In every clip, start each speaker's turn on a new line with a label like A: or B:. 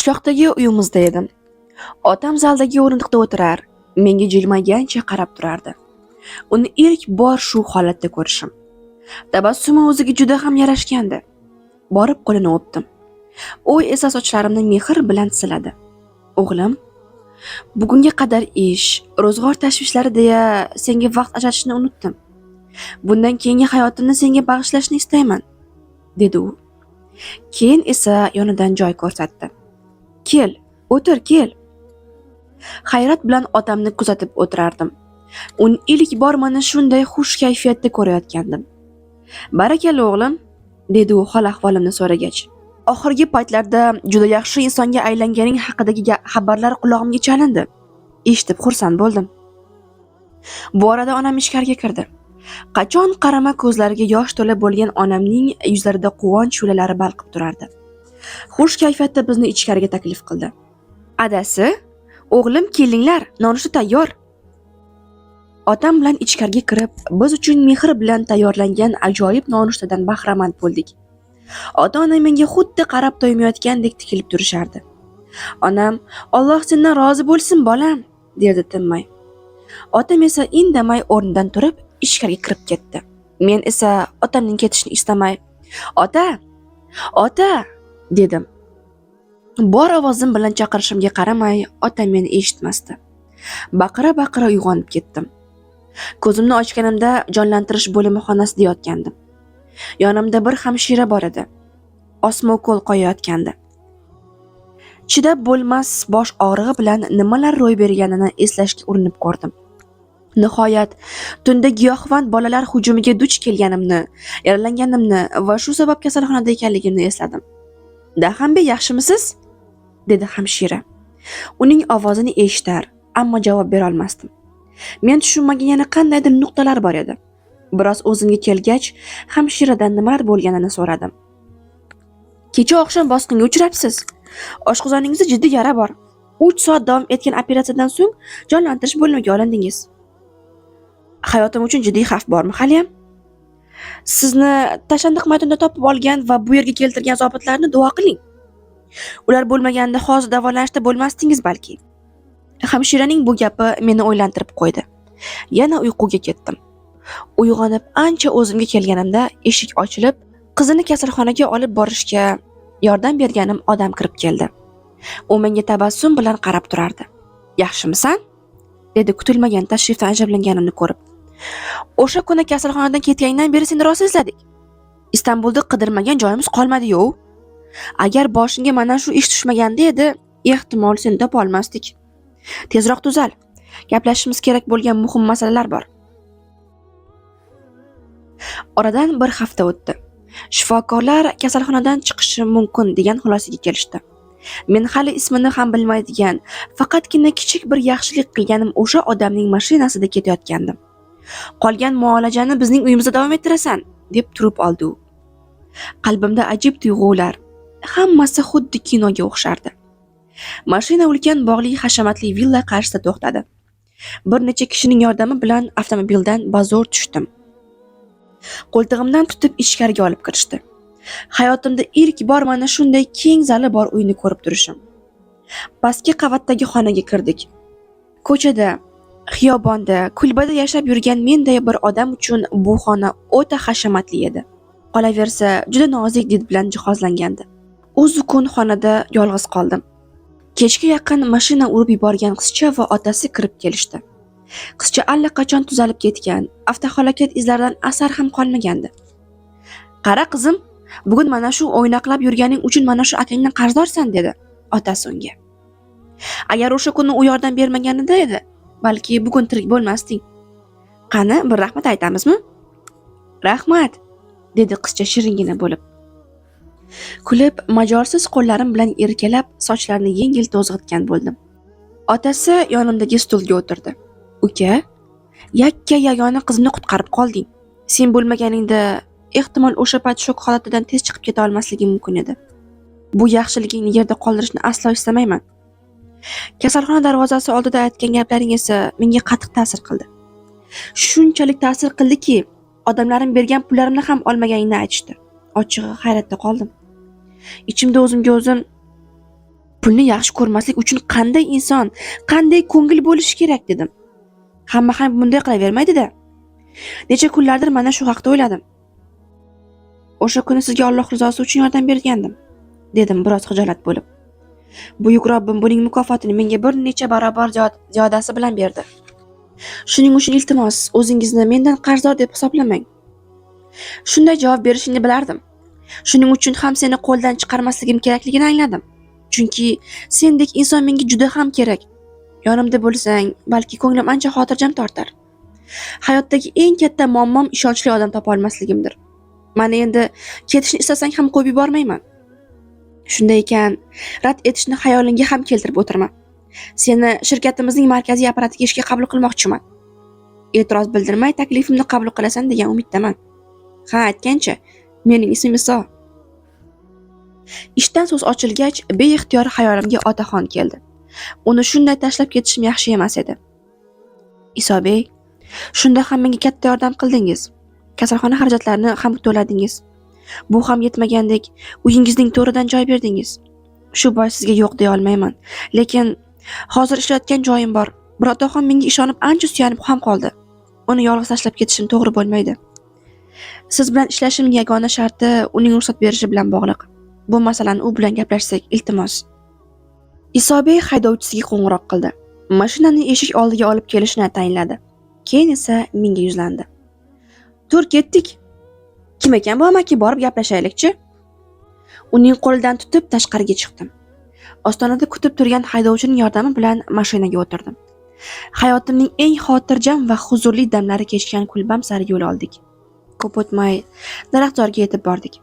A: Qishloqdagi uyimizda edim. Otam zaldagi o'rindiqda o'tirar, menga jilmaygancha qarab turardi. Uni ilk bor shu holatda ko'rishim. Tabassumi o'ziga juda ham yarashgandi. Borib qo'lini o'pdim. U esa sochlarimni mehr bilan siladi. "O'g'lim, bugunga qadar ish, ro'zg'or tashvishlari deya senga vaqt ajratishni unutdim. Bundan keyingi hayotimni senga bag'ishlashni istayman", dedi u. Keyin esa yonidan joy ko'rsatdi. "Kel, o'tir, kel." Hayrat bilan otamni kuzatib o'tirardim. Uni ilk bor mana shunday xush kayfiyatda ko'rayotgandim. "Barakalla, o'g'lim", dedi u hol ahvolimni so'ragach. "Oxirgi paytlarda juda yaxshi insonga aylanganing haqidagi xabarlar qulog'imga chalindi. Eshitib xursand bo'ldim." Bu orada onam ichkariga kirdi. Qachon qarama ko'zlariga yosh to'la bo'lgan onamning yuzlarida quvonch shu'lalari balqib turardi. Xush kayfiyatda bizni ichkariga taklif qildi. "Adasi, o'g'lim, kelinglar, nonushta tayyor." Otam bilan ichkariga kirib, biz uchun mehr bilan tayyorlangan ajoyib nonushtadan bahramand bo'ldik. Ota-onam menga xuddi qarab to'ymayotgandek tikilib turishardi. Onam, "Alloh sendan rozi bo'lsin, bolam", derdi tinmay. Otam esa indamay o'rnidan turib ichkariga kirib ketdi. Men esa otamning ketishini istamay, "Ota, ota", dedim. Bor ovozim bilan chaqirishimga qaramay, otam meni eshitmasdi. Baqira-baqira uyg'onib ketdim. Ko'zimni ochganimda jonlantirish bo'limi xonasida yotgandim. Yonimda bir hamshira bor edi. Osma ukol qo'yayotgandi. Chidab bo'lmas bosh og'rig'i bilan nimalar ro'y berganini eslashga urinib ko'rdim. Nihoyat tunda giyohvand bolalar hujumiga duch kelganimni, yaralanganimni va shu sabab kasalxonada ekanligimni esladim. "Dahanbey, yaxshimisiz?" dedi hamshira. Uning ovozini eshitar, ammo javob bera olmasdim. Men tushunmagan yana qandaydir nuqtalar bor edi. Biroz o'zimga kelgach, hamshiradan nimalar bo'lganini so'radim. "Kecha oqshom bosqinga uchrabsiz. Oshqozoningizda jiddiy yara bor. 3 soat davom etgan operatsiyadan so'ng jonlantirish bo'limiga olindingiz." "Hayotim uchun jiddiy xavf bormi haliyam?" "Sizni tashlandiq maydonda topib olgan va bu yerga keltirgan zobitlarni duo qiling. Ular bo'lmaganida hozir davolanishda bo'lmasdingiz balki." Hamshiraning bu gapi meni o'ylantirib qo'ydi. Yana uyquga ketdim. Uyg'onib ancha o'zimga kelganimda eshik ochilib, qizini kasalxonaga olib borishga yordam berganim odam kirib keldi. U menga tabassum bilan qarab turardi. "Yaxshimisan?" dedi kutilmagan tashrifdan ajablanganimni ko'rib. "O'sha kuni kasalxonadan ketganingdan beri seni rosa izladik. Istanbulda qidirmagan joyimiz qolmadi-yu. Agar boshingga mana shu ish tushmaganda edi, ehtimol seni topa olmasdik. Tezroq tuzal. Gaplashishimiz kerak bo'lgan muhim masalalar bor." Oradan bir hafta o'tdi. Shifokorlar kasalxonadan chiqishim mumkin degan xulosaga kelishdi. Men hali ismini ham bilmaydigan, faqatgina kichik bir yaxshilik qilganim o'sha odamning mashinasida ketayotgandim. "Qolgan muolajani bizning uyimizda davom ettirasan", deb turib oldi u. Qalbimda ajib tuyg'ular, hammasi xuddi kinoga o'xshardi. Mashina ulkan bog'li hashamatli villa qarshisida to'xtadi. Bir necha kishining yordami bilan avtomobildan bazo'r tushdim. Qo'ltig'imdan tutib ichkariga olib kirishdi. Hayotimda ilk bor mana shunday keng zali bor uyni ko'rib turishim. Pastki qavatdagi xonaga kirdik. Ko'chada, xiyobonda, kulbada yashab yurgan menday bir odam uchun bu xona o'ta hashamatli edi. Qolaversa, juda nozik did bilan jihozlangandi. Uzukun xonada yolg'iz qoldim. Kechga yaqin mashina urib yuborgan qizcha va otasi kirib kelishdi. Qizcha allaqachon tuzalib ketgan, avtohalokat izlaridan asar ham qolmagandi. "Qara qizim, bugun mana shu o'ynaqlab yurganing uchun mana shu akangdan qarzdorsan", dedi otasi unga. "Agar o'sha kuni u yordam bermaganida edi, balki bugun tirik bo'lmasding. Qani, bir rahmat aytamizmi?" "Rahmat", dedi qizcha shiringina bo'lib. Kulib, majolsiz qo'llarim bilan erkalab, sochlarini yengil to'zg'itgan bo'ldim. Otasi yonimdagi stulga o'tirdi. "Uka, yakka yagona qizimni qutqarib qolding. Sen bo'lmaganingda ehtimol o'sha payt shok holatidan tez chiqib keta olmasligim mumkin edi. Bu yaxshiligingni yerda qoldirishni aslo istamayman. Kasalxona darvozasi oldida aytgan gaplaring esa menga qattiq ta'sir qildi. Shunchalik ta'sir qildiki, odamlarim bergan pullarimni ham olmaganingni aytishdi. Ochig'i hayratda qoldim. Ichimda o'zimga o'zim Pulni yaxshi ko'rmaslik uchun qanday inson, qanday ko'ngil bo'lishi kerak dedim. Hamma ham bunday qilavermaydi-da. Necha kunlardir mana shu haqda o'yladim. O'sha kuni sizga Alloh rizosi uchun yordam bergandim, dedim biroz xijolat bo'lib. Buyuk Robbim buning mukofotini menga bir necha barobar ziyodasi bilan berdi. Shuning uchun iltimos, o'zingizni mendan qarzdor deb hisoblamang. Shunday javob berishingni bilardim. Shuning uchun ham seni qo'ldan chiqarmasligim kerakligini angladim. Chunki sendek inson menga juda ham kerak. Yonimda bo'lsang, balki ko'nglim ancha xotirjam tortar. Hayotdagi eng katta muammom ishonchli odam topa olmasligimdir. Mana endi ketishni istasang ham qo'yib yubormayman. Shunday ekan, rad etishni xayolingga ham keltirib o'tirma. Seni shirkatimizning markaziy apparatiga ishga qabul qilmoqchiman. E'tiroz bildirmay taklifimni qabul qilasan degan umiddaman. Ha, aytgancha, mening ismim Iso. Ishdan so'z ochilgach, beixtiyor xayolimga otaxon keldi. Uni shunday tashlab ketishim yaxshi emas edi. Isobey, shunda ham menga katta yordam qildingiz. Kasalxona xarajatlarini ham to'ladingiz. Bu ham yetmagandek, uyingizning to'ridan joy berdingiz. Shu bois sizga yo'q deya olmayman. Lekin hozir ishlayotgan joyim bor. Bir otaxon menga ishonib ancha suyanib ham qoldi. Uni yolg'iz tashlab ketishim to'g'ri bo'lmaydi. Siz bilan ishlashimning yagona sharti uning ruxsat berishi bilan bog'liq. Bu masalani u bilan gaplashsak, iltimos. Isobey haydovchisiga qo'ng'iroq qildi. Mashinani eshik oldiga olib kelishini tayinladi. Keyin esa menga yuzlandi. Tur, ketdik. Kim ekan bu amaki, borib gaplashaylikchi. Uning qo'lidan tutib tashqariga chiqdim. Ostonada kutib turgan haydovchining yordami bilan mashinaga o'tirdim. Hayotimning eng xotirjam va huzurli damlari kechgan kulbam sari yo'l oldik. Ko'p o'tmay daraxtzorga yetib bordik.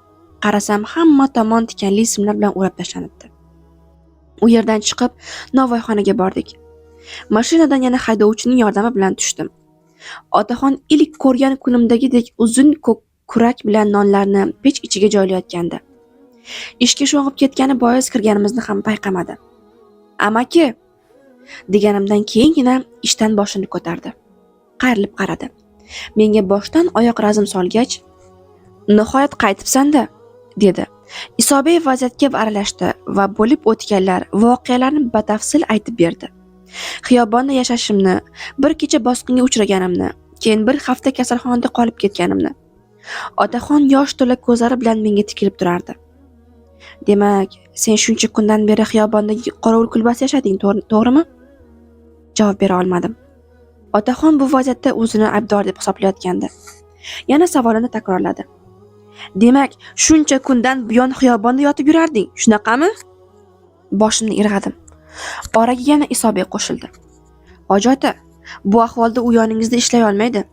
A: Qarasam, hamma tomon tikanli simlar bilan o'rab tashlanibdi. U yerdan chiqib novvoyxonaga bordik. Mashinadan yana haydovchining yordami bilan tushdim. Otaxon ilk ko'rgan kunimdagidek uzun ko'k kurak bilan nonlarni pech ichiga joylayotgandi. Ishga sho'ng'ib ketgani bois kirganimizni ham payqamadi. Amaki deganimdan keyingina ishdan boshini ko'tardi. Qayrilib qaradi. Menga boshdan oyoq razm solgach, "Nihoyat qaytibsan-da", dedi. Isobey vaziyatga aralashdi va bo'lib o'tganlar, voqealarni batafsil aytib berdi. Xiyobonda yashashimni, bir kecha bosqinga uchraganimni, keyin bir hafta kasalxonada qolib ketganimni. Otaxon yosh to'la ko'zlari bilan menga tikilib turardi. Demak, sen shuncha kundan beri xiyobondagi qorovul kulbasida yashading, to'g'rimi? Javob bera olmadim. Otaxon bu vaziyatda o'zini aybdor deb hisoblayotgandi. Yana savolini takrorladi. Demak, shuncha kundan buyon xiyobonda yotib yurarding, shunaqami? Boshimni irg'adim. Oraga yana Isobey qo'shildi. Hoji ota, bu ahvolda u yoningizda ishlay olmaydi.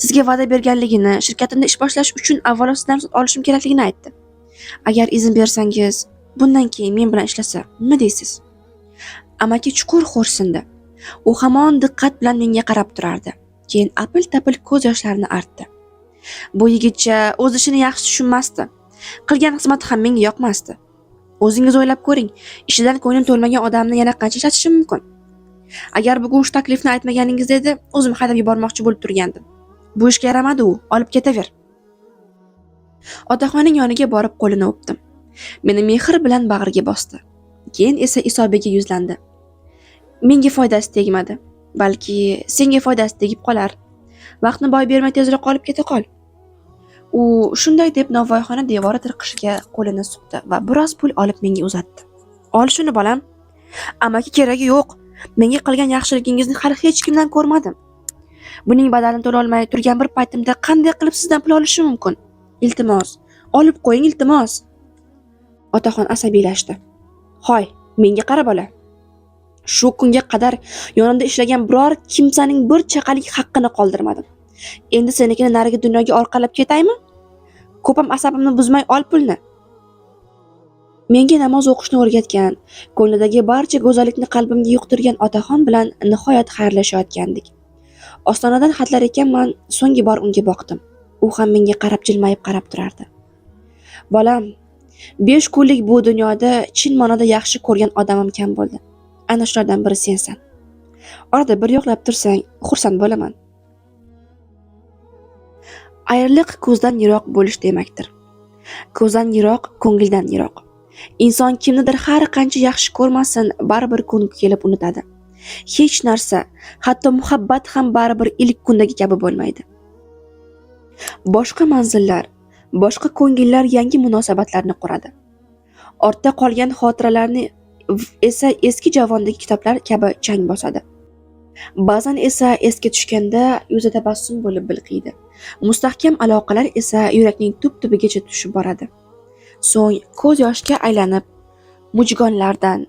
A: Sizga va'da berganligini, shirkatimda ish boshlash uchun avvalo sizdan ruxsat olishim kerakligini aytdi. Agar izn bersangiz, bundan keyin men bilan ishlasa, nima deysiz? Amaki chuqur xo'rsindi. U hamon diqqat bilan menga qarab turardi. Keyin apil-tapil ko'z yoshlarini artdi. Bu yigitcha o'z ishini yaxshi tushunmasdi. Qilgan xizmati ham menga yoqmasdi. O'zingiz o'ylab ko'ring, ishidan ko'nglim to'lmagan odamni yana qancha ishlatishim mumkin? Agar bugun shu taklifni aytmaganingizda edi, o'zim haydab yubormoqchi bo'lib turgandim. Bu ishga yaramadi u, olib ketaver. Otaxonning yoniga borib qo'lini o'pdim. Meni mehr bilan bag'riga bosdi. Keyin esa Isobeyga yuzlandi. Menga foydasi tegmadi. Balki senga foydasi tegib qolar. Vaqtni boy bermay tezroq olib keta qol. U shunday deb novvoyxona devori tirqishiga qo'lini suqdi va biroz pul olib menga uzatdi. Ol shuni bolam. Amaki keragi yo'q. Menga qilgan yaxshiligingizni hali hech kimdan ko'rmadim. Buning badalini to'lolmay turgan bir paytimda qanday qilib sizdan pul olishim mumkin? Iltimos, olib qo'ying, iltimos. Otaxon asabiylashdi. Hoy, menga qara bola. Shu kunga qadar yonimda ishlagan biror kimsaning bir chaqalik haqqini qoldirmadim. Endi senikini narigi dunyoga orqalab ketaymi? Ko'pam asabimni buzmay ol pulni. Menga namoz o'qishni o'rgatgan, ko'nglidagi barcha go'zallikni qalbimga yuqtirgan otaxon bilan nihoyat xayrlashayotgandik. Ostonadan hatlar ekanman, so'nggi bor unga boqdim. U ham menga qarab jilmayib qarab turardi. Bolam, 5 kunlik bu dunyoda chin ma'noda yaxshi ko'rgan odamim kam bo'ldi. Ana shulardan biri sensan. Orada bir yo'qlab tursang, xursand bo'laman. Ayriliq ko'zdan yiroq bo'lish demakdir. Ko'zdan yiroq, ko'ngildan yiroq. Inson kimnidir har qancha yaxshi ko'rmasin, baribir kun kelib unutadi. Hech narsa, hatto muhabbat ham baribir ilk kundagi kabi bo'lmaydi. Boshqa manzillar, boshqa ko'ngillar yangi munosabatlarni quradi. Ortda qolgan xotiralarni esa eski javondagi kitoblar kabi chang bosadi. Ba'zan esa esga tushganda yuzi tabassum bo'lib bilqiydi. Mustahkam aloqalar esa yurakning tub-tubigacha tushib boradi. So'ng ko'z yoshga aylanib, mujgonlardan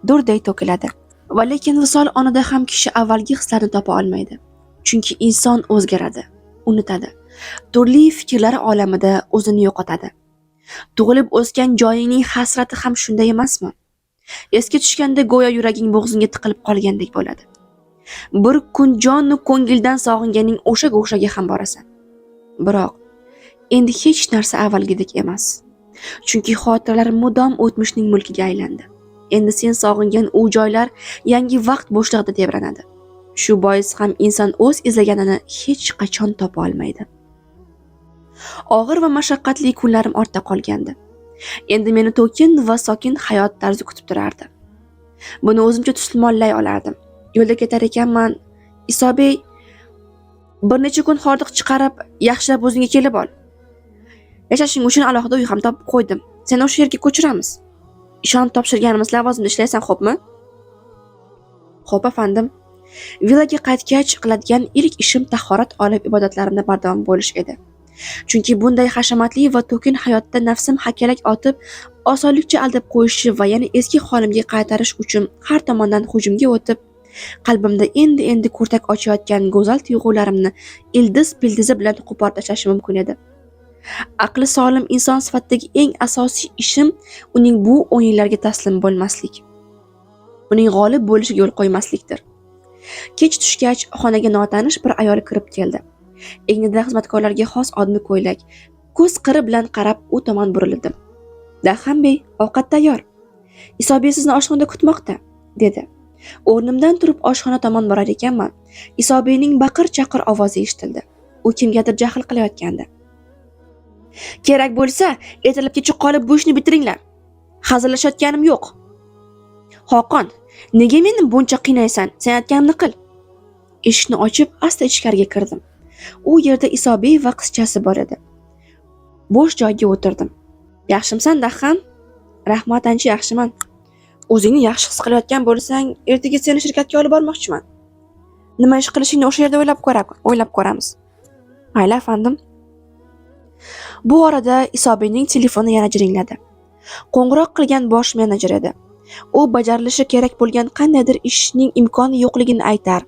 A: durday to'kiladi. Va lekin visol onida ham kishi avvalgi hislarni topa olmaydi. Chunki inson o'zgaradi, unutadi. Turli fikrlar olamida o'zini yo'qotadi. Tug'ilib o'sgan joyingning hasrati ham shunday emasmi? Esga tushganda go'yo yuraging bo'g'zingga tiqilib qolgandek bo'ladi. Bir kun jonu ko'ngildan sog'inganing o'sha go'shaga ham borasan. Biroq endi hech narsa avvalgidek emas. Chunki xotiralar mudom o'tmishning mulkiga aylandi. Endi sen sog'ingan u joylar yangi vaqt bo'shlig'ida tebranadi. Shu bois ham inson o'z izlaganini hech qachon topa olmaydi. Og'ir va mashaqqatli kunlarim ortda qolgandi. Endi meni to'kin va sokin hayot tarzi kutib turardi. Buni o'zimcha tusmollay olardim. Yo'lda ketar ekanman, Isobey, bir necha kun hordiq chiqarib, yaxshilab o'zingga kelib ol. Yashashing uchun alohida uy ham topib qo'ydim. Seni o'sha yerga ko'chiramiz. Ishonib topshirganimiz lavozimda ishlaysan, xo'pmi? Xo'p, afandim. Villaga qaytgach qiladigan ilk ishim tahorat olib ibodatlarimda bardavom bo'lish edi. Chunki bunday hashamatli va to'kin hayotda nafsim hakalak otib, osonlikcha aldab qo'yishi va yana eski holimga qaytarish uchun har tomondan hujumga o'tib, qalbimda endi-endi kurtak ochayotgan go'zal tuyg'ularimni ildiz-pildizi bilan qo'porib tashlashi mumkin edi. Aqli solim inson sifatidagi eng asosiy ishim uning bu o'yinlarga taslim bo'lmaslik. Uning g'olib bo'lishiga yo'l qo'ymaslikdir. Kech tushgach xonaga notanish bir ayol kirib keldi. Egnida xizmatkorlarga xos odmi ko'ylak, ko'z qiri bilan qarab u tomon burildim. "Daxambey, ovqat tayyor. Isobey sizni oshxonada kutmoqda", dedi. O'rnimdan turib oshxona tomon borar ekanman, Isobeyning baqir-chaqir ovozi eshitildi. U kimgadir jahl qilayotgandi. "Kerak bo'lsa, ertalabgacha qolib bu ishni bitiringlar. Hazillashayotganim yo'q. Xoqon, nega meni buncha qiynaysan? Sen aytganimni qil." Eshikni ochib, asta ichkariga kirdim. U yerda Isobey va qizchasi bor edi. Bo'sh joyga o'tirdim. "Yaxshimisan, Daxan?" "Rahmat, ancha yaxshiman." "O'zingni yaxshi his qilayotgan bo'lsang, ertaga seni shirkatga olib bormoqchiman. Nima ish qilishingni o'sha yerda o'ylab ko'ramiz." "Mayli, afandim." Bu orada Isobeyning telefoni yana jiringladi. Qo'ng'iroq qilgan bosh menejer edi. U bajarilishi kerak bo'lgan qandaydir ishning imkoni yo'qligini aytar.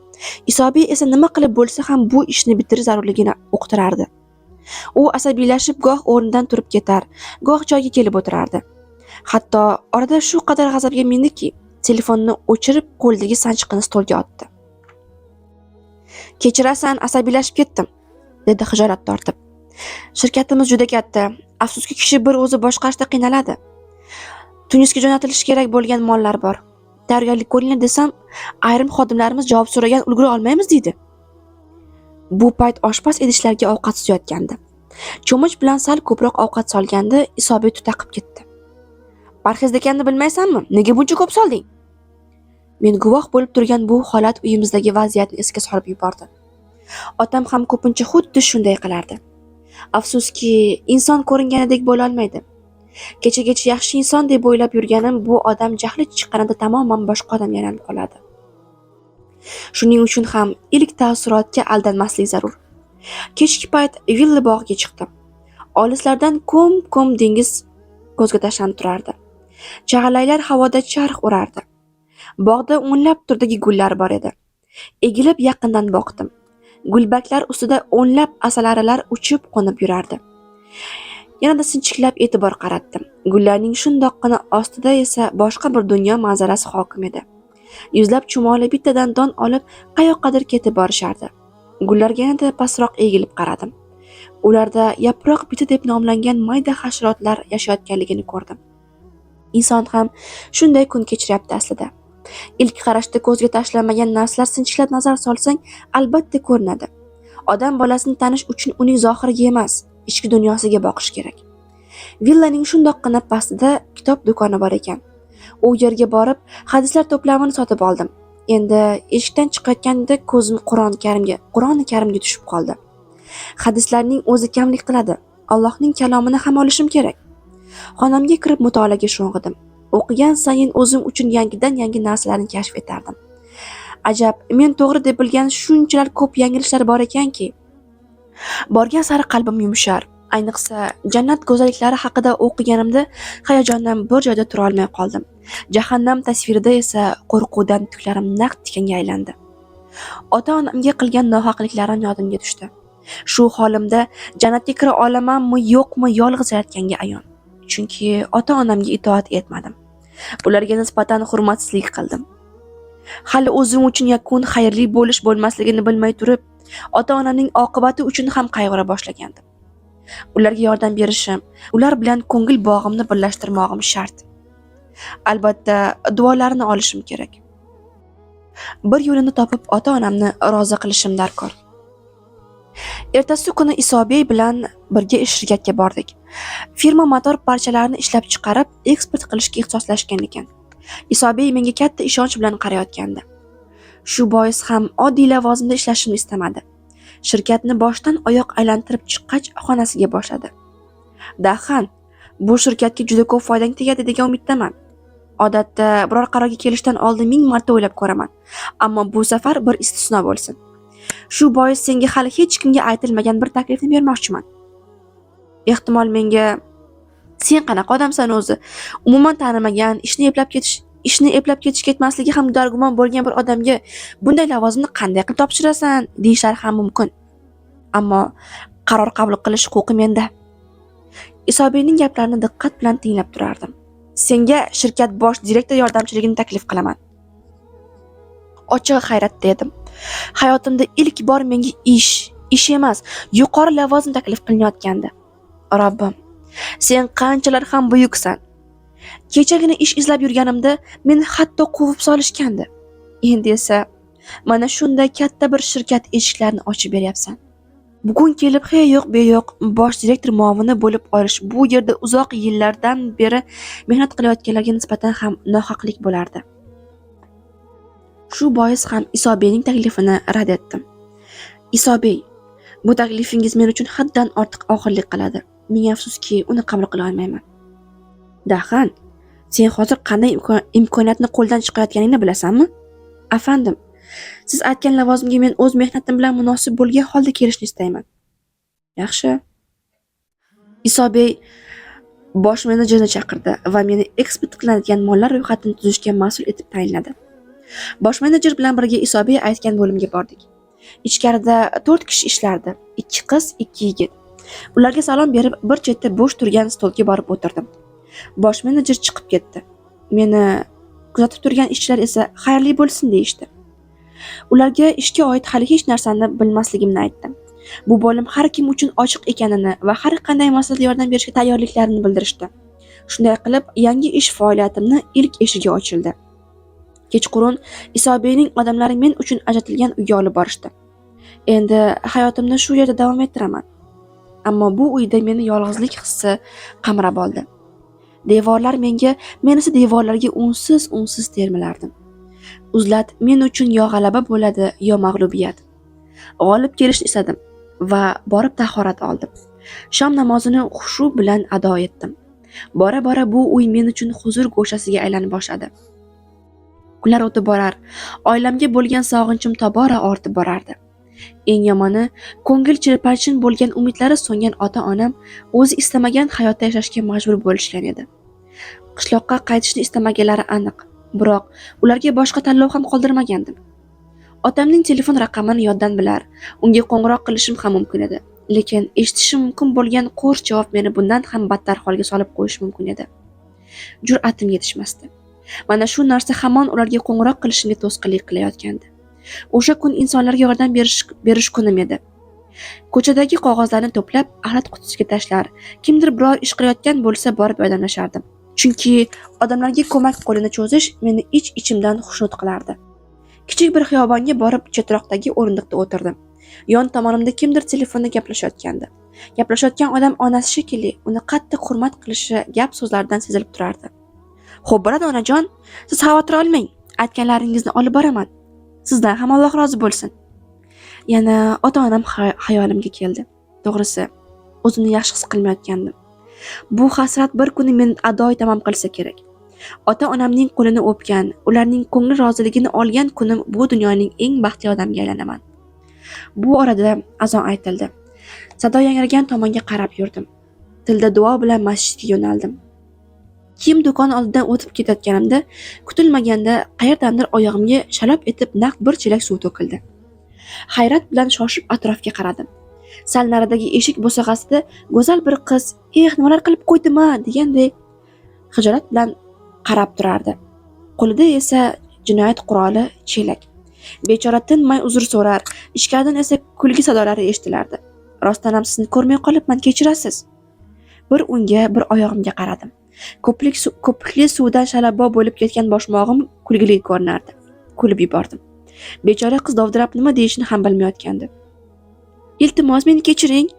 A: Isobey esa nima qilib bo'lsa ham bu ishni bitirish zarurligini uqtirardi. U asabiylashib goh o'rnidan turib ketar, goh joyiga kelib o'tirardi. Hatto orada shu qadar g'azabga mindiki, telefonni o'chirib qo'lidagi sanchiqini stolga otdi. "Kechirasan, asabiylashib ketdim", dedi xijolat tortib. "Shirkatimiz juda katta. Afsuski, kishi bir o'zi boshqarishda qiynaladi. Tunisga jo'natilishi kerak bo'lgan mollar bor. Tayyorgarlik ko'ringlar desam, ayrim xodimlarimiz javob so'ragan ulgura olmaymiz deydi." Bu payt oshpaz idishlarga ovqat suzayotgandi. Cho'mich bilan sal ko'proq ovqat solganda Isobey tutaqib ketdi. "Parhezda ekanini bilmaysanmi? Nega buncha ko'p solding?" Men guvoh bo'lib turgan bu holat uyimizdagi vaziyatni esga solib yubordi. Otam ham ko'pincha xuddi shunday qilardi. Afsuski, inson ko'ringanidek bo'la olmaydi. Kechagacha yaxshi inson deb o'ylab yurganim bu odam jahli chiqqanida tamoman boshqa odamga aylanib qoladi. Shuning uchun ham ilk taassurotga aldanmaslik zarur. Kechki payt villa bog'iga chiqdim. Olislardan ko'm-ko'm dengiz ko'zga tashlanib turardi. Chag'alaylar havoda charx urardi. Bog'da o'nlab turdagi gullar bor edi. Egilib yaqindan boqdim. Gulbaklar ustida o'nlab asalarilar uchib qo'nib yurardi. Yanada sinchiklab e'tibor qaratdim. Gullarning shundoqqina ostida esa boshqa bir dunyo manzarasi hokim edi. Yuzlab chumoli bittadan don olib qayoqqadir ketib borishardi. Gullarga yanada pastroq egilib qaradim. Ularda yaproq biti deb nomlangan mayda hasharotlar yashayotganligini ko'rdim. Inson ham shunday kun kechiryapti aslida. Ilk qarashda ko'zga tashlanmagan narsalar sinchiklab nazar solsang, albatta ko'rinadi. Odam bolasini tanish uchun uning zohiriga emas, ichki dunyosiga boqish kerak. Villaning shundoqqina pastida kitob do'koni bor ekan. U yerga borib, hadislar to'plamini sotib oldim. Endi eshikdan chiqayotganda ko'zim Qur'oni Karimga tushib qoldi. Hadislarning o'zi kamlik qiladi. Allohning kalomini ham olishim kerak. Xonamga kirib mutolaaga sho'ng'idim. O'qigan sayin o'zim uchun yangidan-yangi narsalarni kashf etardim. Ajab, men to'g'ri deb bilgan shunchalar ko'p yangiliklar bor ekanki. Borgan sari qalbim yumshar. Ayniqsa, jannat go'zalliklari haqida o'qiganimda hayajondan bir joyda tura olmay qoldim. Jahannam tasvirida esa qo'rquvdan tuklarim naq tikanga aylandi. Ota-onamga qilgan nohaqliklarim yodimga tushdi. Shu holimda jannatga kira olamanmi, yo'qmi yolg'iz yaratganga ayon. Chunki ota-onamga itoat etmadim. Ularga nisbatan hurmatsizlik qildim. Hali o'zim uchun yakun xayrli bo'lish bo'lmasligini bilmay turib, ota-onamning oqibati uchun ham qayg'ura boshlagandim. Ularga yordam berishim, ular bilan ko'ngil bog'imni birlashtirmog'im shart. Albatta, duolarini olishim kerak. Bir yo'lini topib ota-onamni rozi qilishim darkor. Ertasi kuni Isobey bilan birga shirkatga bordik. Firma motor parchalarini ishlab chiqarib, eksport qilishga ixtisoslashgan ekan. Isobey menga katta ishonch bilan qarayotgandi. Shu bois ham oddiy lavozimda ishlashimni istamadi. Shirkatni boshdan oyoq aylantirib chiqqach, xonasiga boshladi. "Dahan, bu shirkatga juda ko'p foydang tegadi degan umiddaman. Odatda biror qarorga kelishdan oldin 1000 marta o'ylab ko'raman. Ammo bu safar bir istisno bo'lsin. Shu bois senga hali hech kimga aytilmagan bir taklifni bermoqchiman. Ehtimol menga sen qanaqa odamsan o'zi? Umuman tanimagan, ishni eplab ketish ketmasligi ham dargumon bo'lgan bir odamga bunday lavozimni qanday qilib topshirasan deyishlari ham mumkin. Ammo qaror qabul qilish huquqi menda." Isobeyning gaplarini diqqat bilan tinglab turardim. "Senga shirkat bosh direktor yordamchiligini taklif qilaman." Ochig'i hayratda edim. Hayotimda ilk bor menga ish emas, yuqori lavozim taklif qilinayotgandi. Robbim, sen qanchalar ham buyuksan. Kechagina ish izlab yurganimda meni hatto quvib solishgandi. Endi esa mana shunday katta bir shirkat eshiklarini ochib beryapsan. Bugun kelib he yo'q be yo'q bosh direktor muovini bo'lib olish bu yerda uzoq yillardan beri mehnat qilayotganlarga nisbatan ham nohaqlik bo'lardi. Shu bois ham Isobeyning taklifini rad etdim. "Isobey, bu taklifingiz men uchun haddan ortiq og'irlik qiladi. Ming afsuski, uni qabul qila olmayman." "Dahan, sen hozir qanday imkoniyatni qo'ldan chiqarayotganingni bilasanmi?" "Afandim, siz aytgan lavozimga men o'z mehnatim bilan munosib bo'lgan holda kelishni istayman." "Yaxshi." Isobey bosh menejerni chaqirdi va meni eksport qilinadigan mollar ro'yxatini tuzishga mas'ul etib tayinladi. Bosh menejer bilan birga Isobey aytgan bo'limga bordik. Ichkarida 4 kishi ishlardi. 2 qiz, 2 yigit. Ularga salom berib, bir chetda bo'sh turgan stolga borib o'tirdim. Bosh menejer chiqib ketdi. Meni kuzatib turgan ishchilar esa xayrli bo'lsin deyishdi. Ularga ishga oid hali hech narsani bilmasligimni aytdim. Bu bo'lim har kim uchun ochiq ekanini va har qanday masalada yordam berishga tayyorliklarini bildirishdi. Shunday qilib, yangi ish faoliyatimni ilk eshigi ochildi. Kechqurun Isobeyning odamlari men uchun ajratilgan uyga olib borishdi. Endi hayotimni shu yerda davom ettiraman. Ammo bu uyda meni yolg'izlik hissi qamrab oldi. Devorlar menga, men esa devorlarga unsiz termilardim. Uzlat men uchun yo g'alaba bo'ladi, yo mag'lubiyat. G'olib kelishni istadim va borib tahorat oldim. Shom namozini xushu bilan ado etdim. Bora-bora bu uy men uchun huzur go'shasiga aylana boshladi. Kunlar o'tib borar, oilamga bo'lgan sog'inchim tobora ortib borardi. Eng yomoni, ko'ngil chirpachin bo'lgan umidlari so'ngan ota-onam o'zi istamagan hayotda yashashga majbur bo'lishgan edi. Qishloqqa qaytishni istamaganlari aniq, biroq ularga boshqa tanlov ham qoldirmagandim. Otamning telefon raqamini yoddan bilar, unga qo'ng'iroq qilishim ham mumkin edi. Lekin eshitishim mumkin bo'lgan qo'rs javob meni bundan ham battar holga solib qo'yishi mumkin edi. Jur'atim yetishmasdi. Mana shu narsa hamon ularga qo'ng'iroq qilishimga to'sqinlik qilayotgandi. O'sha kun insonlarga yordam berish kunim edi. Ko'chadagi qog'ozlarni to'plab, axlat qutisiga tashlar, kimdir biror ish qilayotgan bo'lsa borib yordamlashardim. Chunki odamlarga ko'mak qo'lini cho'zish meni ich-ichimdan xushnud qilardi. Kichik bir xiyobonga borib, chetroqdagi o'rindiqda o'tirdim. Yon tomonimda kimdir telefonda gaplashayotgandi. Gaplashayotgan odam onasi shekilli, uni qattiq hurmat qilishi gap so'zlaridan sezilib turardi. "Xo'p bo'ladi, onajon, siz xavotir olmang. Aytganlaringizni olib boraman. Sizdan ham Alloh rozi bo'lsin." Yana ota-onam xayolimga keldi. To'g'risi, o'zimni yaxshi his qilmayotgandim. Bu hasrat bir kuni meni adoy tamom qilsa kerak. Ota-onamning qo'lini o'pgan, ularning ko'ngli roziligini olgan kunim bu dunyoning eng baxtli odamiga aylanaman. Bu orada azon aytildi. Sado yangragan tomonga qarab yurdim. Tilda duo bilan masjidga yo'naldim. Kiyim do'koni oldidan o'tib ketayotganimda kutilmaganda qayerdandir oyog'imga shalop etib naq bir chelak suv to'kildi. Hayrat bilan shoshib atrofga qaradim. Sal naridagi eshik bo'sag'asida go'zal bir qiz "Eh, nimalar qilib qo'ydim-a" deganday xijolat bilan qarab turardi. Qo'lida esa jinoyat quroli chelak. Bechora tinmay uzr so'rar, ichkaridan esa kulgi sadolari eshitilardi. "Rostdan ham sizni ko'rmay qolibman, kechirasiz." Bir unga, bir oyog'imga qaradim. Ko'pikli suvdan shalabbo bo'lib ketgan boshmog'im kulgili ko'rinardi. Kulib yubordim. Bechora qiz dovdirab nima deyishini ham bilmayotgandi. "Iltimos, meni kechiring.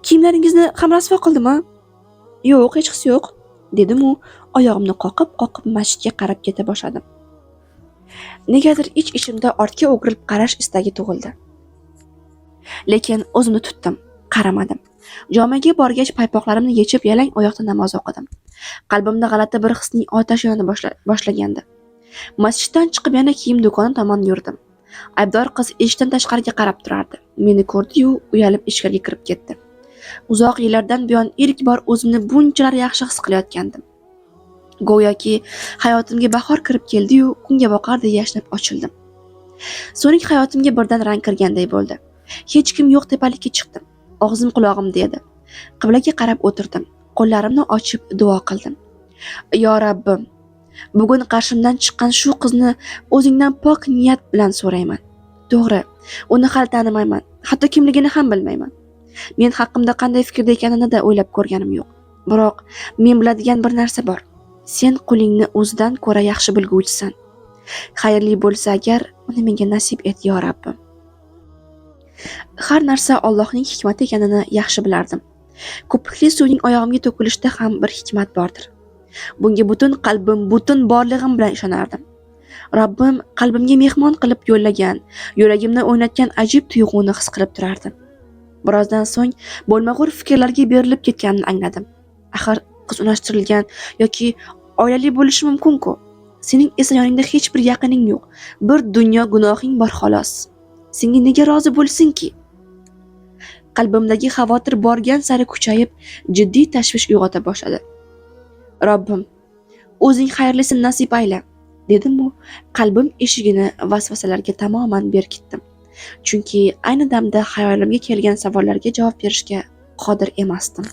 A: Kiyimlaringizni ham rasvo qildim-a?" "Yo'q, hechqisi yo'q", dedim-u, oyog'imni qoqib-qoqib masjidga qarab keta boshladim. Negadir ich-ichimda ortga o'girilib qarash istagi tug'ildi. Lekin o'zimni tutdim, qaramadim. Jomaga borgach paypoqlarimni yechib yalang oyoqda namoz o'qidim. Qalbimda g'alati bir hisning otashi yona boshlagandi. Masjiddan chiqib yana kiyim do'koni tomon yurdim. Aybdor qiz eshikdan tashqariga qarab turardi. Meni ko'rdi-yu, uyalib ichkariga kirib ketdi. Uzoq yillardan buyon ilk bor o'zimni bunchalar yaxshi his qilayotgandim. Go'yoki hayotimga bahor kirib keldi-yu, kunga boqarday yashnab ochildim. So'ng hayotimga birdan rang kirganday bo'ldi. Hech kim yo'q tepalikka chiqdim. Og'zim qulog'imda edi. Qiblaga qarab o'tirdim. Qo'llarimni ochib duo qildim. "Yo Rabbim, bugun qarshimdan chiqqan shu qizni o'zingdan pok niyat bilan so'rayman. To'g'ri, uni hali tanimayman, hatto kimligini ham bilmayman. Men haqimda qanday fikrda ekanini-da o'ylab ko'rganim yo'q. Biroq men biladigan bir narsa bor. Sen qulingni o'zidan ko'ra yaxshi bilguvchisan. Xayrli bo'lsa agar, uni menga nasib et, yo Rabbim." Har narsa Allohning hikmati ekanini yaxshi bilardim. Ko'pikli suvning oyog'imga to'kilishida ham bir hikmat bordir. Bunga butun qalbim, butun borlig'im bilan ishonardim. Robbim qalbimga mehmon qilib yo'llagan, yuragimni o'ynatgan ajib tuyg'uni his qilib turardim. Birozdan so'ng bo'lmag'ur fikrlarga berilib ketganimni angladim. Axir qiz unashtirilgan yoki oilali bo'lishi mumkin-ku. Sening esa yoningda hech bir yaqining yo'q. Bir dunyo gunohing bor xolos. Senga nega rozi bo'lsinki? Qalbimdagi xavotir borgan sari kuchayib, jiddiy tashvish uyg'ota boshladi. "Robbim, o'zing xayrlisini nasib ayla", dedim-u, qalbim eshigini vasvasalarga tamoman berkitdim. Chunki ayni damda xayolimga kelgan savollarga javob berishga qodir emasdim.